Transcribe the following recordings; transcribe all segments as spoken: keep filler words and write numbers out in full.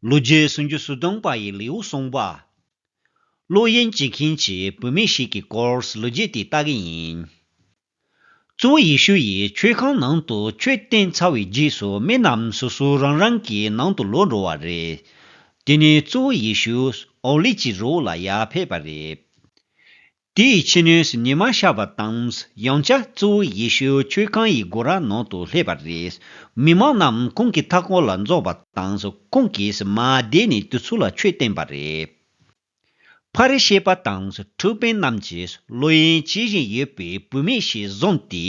ལོ་རྒྱུས་སུམ་ཅུ་སོ་བདུན་པ་ཡི་ལེའུ་གསུམ་པ། ལོ་གཡོན་བྱེད་མཁན་གྱི་བུད་མེད་ཞིག་གི་སྐོར་ལོ་རྒྱུས་དེ་ལྟ་གི་ཡིན། གཙོ་བོ་ཡེ་ཤུ་ཡིས་མཆོད་ཁང་ནང་དུ་མཆོད་རྟེན་ཚར་བའི་རྗེས་སུ་མི་རྣམས་སོ་སོ་རང་རང་གི་ནང་དུ་ལོག་འགྲོ་བ་རེད། དེ་ནས་གཙོ་བོ་ཡེ་ཤུ་ཨོ་ལི་ཀྱི་རི་བོ་ལ་ཡར་ཕེབས་པ་རེད། དེའི་ཕྱི་ནས་ཉི་མ་ཤར་བ་དང་། ཡང་བསྐྱར་གཙོ་བོ་ཡེ་ཤུ་མཆོད་ཁང་ཡི་སྒོ་ར་ནང་དུ་སླེབས་པ་རེད། མི་མང་རྣམས་ཁོང་གི་མཐའ་འཁོར་ལ་འཛོམས་པ་དང་། ཁོང་གིས་མར་བསྡད་ནས་དེ་ཚོ་ལ་ཆོས་བསྟན་པ་རེད། ཕ་རི་ཤི་པ་དང་ཁྲིམས་དཔོན་རྣམས་ཀྱིས་ལོ་གཡོན་བྱེད་བཞིན་ཡོད་པའི་བུད་མེད་ཞིག་བཟུང་སྟེ་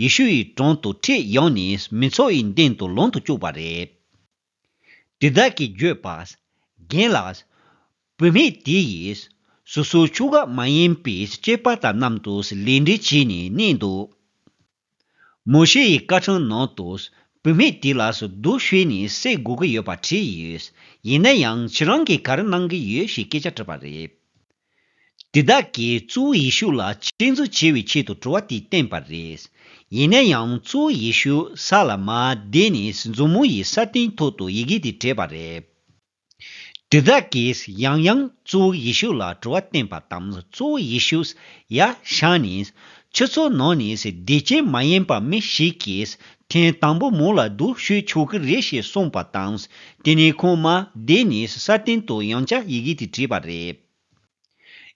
ཡེ་ཤུ་ཡི་དྲུང་དུ་ཁྲིད་ཡོང་ནས་མི་ཚོགས་ཡི་མདུན་དུ་ལོང་དུ་བཅུག་པ་རེད། དེ་དག་གིས་བརྗོད་པ། རྒན་ལགས། བུད་མེད་དེ་ཡིས་སོ་སོའི་ཕྱུགས་ཁ་མ་ཡིན་པའི་སྐྱེས་པ་དང་མཉམ་དུ་ལས་འབྲེལ་བྱས་ནས་གནས་འདུག་མོ་ཤེ་ཡི་བཀའ་ཁྲིམས་ནང་དུ་བུད་མེད་དེ་ལ་སྡུག་ཤོས་ནས་བསད་དགོས་ཀྱི་ཡོད་པ་བྲིས་ཡོད། ཡིན་ན་ཡང་ཁྱེད་རང་གིས་ག་རེ་གནང་གི་ཡོད་ཞེས་སྐད་ཆ་དྲིས་པ་རེད། དེ་དག་གིས་གཙོ་བོ་ཡེ་ཤུ་ལ་སྐྱོན་འཛུགས་བྱེད་པའི་ཆེད་དུ་དྲི་བ་དེ་བསྟན་པ་རེད། ཡིན་ན་ཡང་གཙོ་བོ་ཡེ་ཤུ་ས་ལ་མར་བསྡད་ནས་མཛུབ་མོ་ཡིས་ས་སྟེང་ཐོག་ཏུ་ཡི་གེ་དེ་བྲིས་པ་རེད། དེ་དག་གིས་ཡང་ཡང་གཙོ་བོ་ཡེ་ཤུ་ལ་དྲི་བ་བསྟན་པ་དང་། གཙོ་བོ་ཡེ་ཤུ་ཡར་བཞེངས་ནས་ཁྱེད་ཚོའི་ནང་ནས་སྡིག་ཅན་མ་ཡིན་པ་མི་ཞིག་གིས་ཐེངས་དང་པོ་མོ་ལ་སྡུག་ཤོས་ཆོག་གི་རེད་ཞེས་གསུངས་པ་དང་། དེ་ནས་ཁོང་མར་བསྡད་ནས་ས་སྟེང་དུ་ཡང་བསྐྱར་ཡི་གེ་དེ་བྲིས་པ་རེད།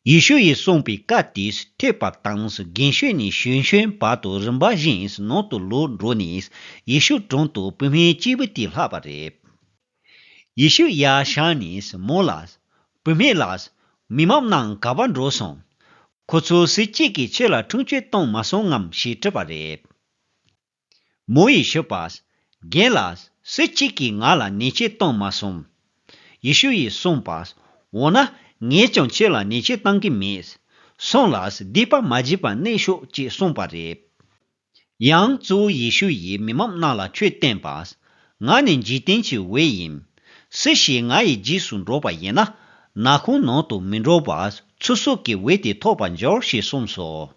ཡེ་ཤུ་ཡིས་གསུངས་པའི་བཀའ་དེ་ཐོས་པ་དང་། རྒན་ཤོས་ནས་གཞོན་ཤོས་བར་དུ་རིམ་པ་བཞིན་ནང་དུ་ལོག་འགྲོ་ནས་ཡེ་ཤུ་དྲུང་དུ་བུད་མེད་སྐྱེས་བུ་དེ་ལྷགས་པ་རེད། ཡེ་ཤུ་ཡར་བཞེངས་ནས་མོ་ལ། བུད་མེད་ལགས། མི་མང་རྣམས་ག་པར་འགྲོ་སོང་། ཁོ་ཚོ་སུ་གཅིག་གིས་ཁྱེད་ལ་ཁྲིམས་གཅོད་བཏང་མ་སོང་ངམ་ཞེས་དྲིས་པ་རེད། མོ་ཡིས་ཞུས་པ། རྒན་ལགས། སུ་གཅིག་གིས་ང་ལ་ཉེས་ཆད་བཏང་མ་སོང་། ཡེ་ཤུ་ཡིས་གསུངས་པ། འོ་ན། ངས་ཀྱང་ཁྱེད་ལ་ཉེས་ཆད་བཏང་གི་མེད། སོང་ལ་སྡིག་པ་མ་བགྱིས་པར་གནས་ཤོག་ཅེས་གསུངས་པ་རེད། ཡང་གཙོ་བོ་ཡེ་ཤུ་ཡིས་མི་མང་རྣམས་ལ་ཆོས་བསྟན་པ། ང་ནི་འཇིག་རྟེན་གྱི་འོད་ཡིན། སུ་ཞིག་ང་ཡི་རྗེས་སུ་འགྲོ་བ་ཡིན་ན། ནག་ཁུང་ནང་དུ་མི་འགྲོ་བར་ཚེ་སྲོག་གི་འོད་དེ་ཐོབ་པར་འགྱུར་ཞེས་གསུངས་སོ།